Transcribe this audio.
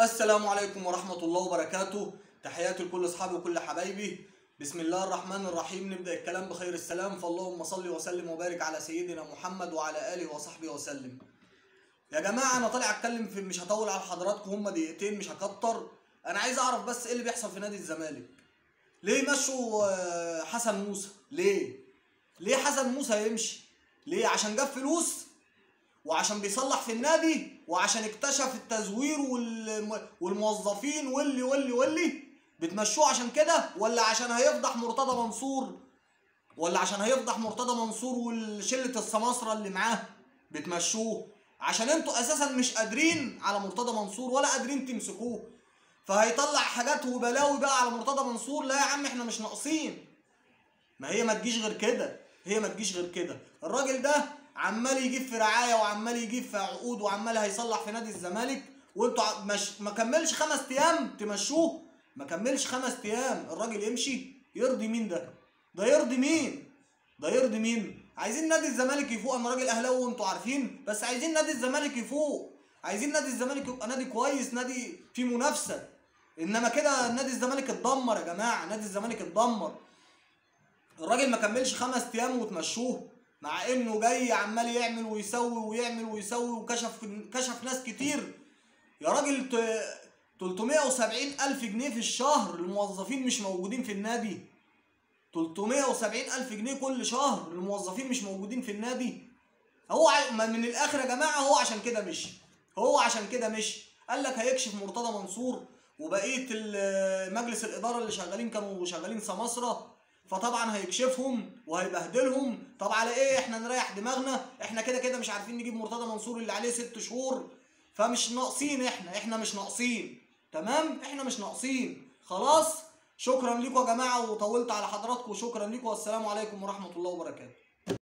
السلام عليكم ورحمة الله وبركاته. تحياتي لكل اصحابي وكل حبايبي. بسم الله الرحمن الرحيم. نبدأ الكلام بخير السلام، فاللهم صل وسلم وبارك على سيدنا محمد وعلى آله وصحبه وسلم. يا جماعة أنا طالع أتكلم في، مش هطول على حضراتكم، هما دقيقتين مش هكتر. أنا عايز أعرف بس إيه اللي بيحصل في نادي الزمالك. ليه مشوا حسن موسى؟ ليه حسن موسى يمشي؟ ليه؟ عشان جاب فلوس، وعشان بيصلح في النادي، وعشان اكتشف التزوير والموظفين واللي واللي واللي بتمشوه عشان كده، ولا عشان هيفضح مرتضى منصور، ولا عشان هيفضح مرتضى منصور والشلة السماسرة اللي معاه بتمشوه؟ عشان انتوا اساسا مش قادرين على مرتضى منصور ولا قادرين تمسكوه، فهيطلع حاجات وبلاوي بقى على مرتضى منصور. لا يا عم احنا مش ناقصين، ما هي ما تجيش غير كده، هي ما تجيش غير كده. الراجل ده عمال يجيب في رعاية وعمال يجيب في عقود وعمال هيصلح في نادي الزمالك، وانتوا ما كملش 5 ايام تمشوه، ما كملش 5 ايام الراجل يمشي. يرضي مين ده؟ ده يرضي مين؟ ده يرضي مين؟ عايزين نادي الزمالك يفوق. انا راجل اهلاوي وانتوا عارفين، بس عايزين نادي الزمالك يفوق، عايزين نادي الزمالك يبقى نادي كويس، نادي فيه منافسه. انما كده نادي الزمالك اتدمر يا جماعة، نادي الزمالك اتدمر. الراجل ما كملش 5 ايام وتمشوه، مع انه جاي عمال يعمل ويسوي ويعمل ويسوي وكشف ناس كتير. يا راجل 370 ألف جنيه في الشهر للموظفين مش موجودين في النادي، 370 ألف جنيه كل شهر للموظفين مش موجودين في النادي. هو من الآخر يا جماعة هو عشان كده مشي، هو عشان كده مشي. قال لك هيكشف مرتضى منصور وبقية مجلس الإدارة اللي شغالين كانوا شغالين سماسرة، فطبعا هيكشفهم وهيبهدلهم. طب على ايه احنا نريح دماغنا؟ احنا كده كده مش عارفين نجيب مرتضى منصور اللي عليه 6 شهور، فمش ناقصين احنا مش ناقصين. تمام، احنا مش ناقصين خلاص. شكرا لكم يا جماعة، وطولت على حضراتكم، شكرا لكم، والسلام عليكم ورحمة الله وبركاته.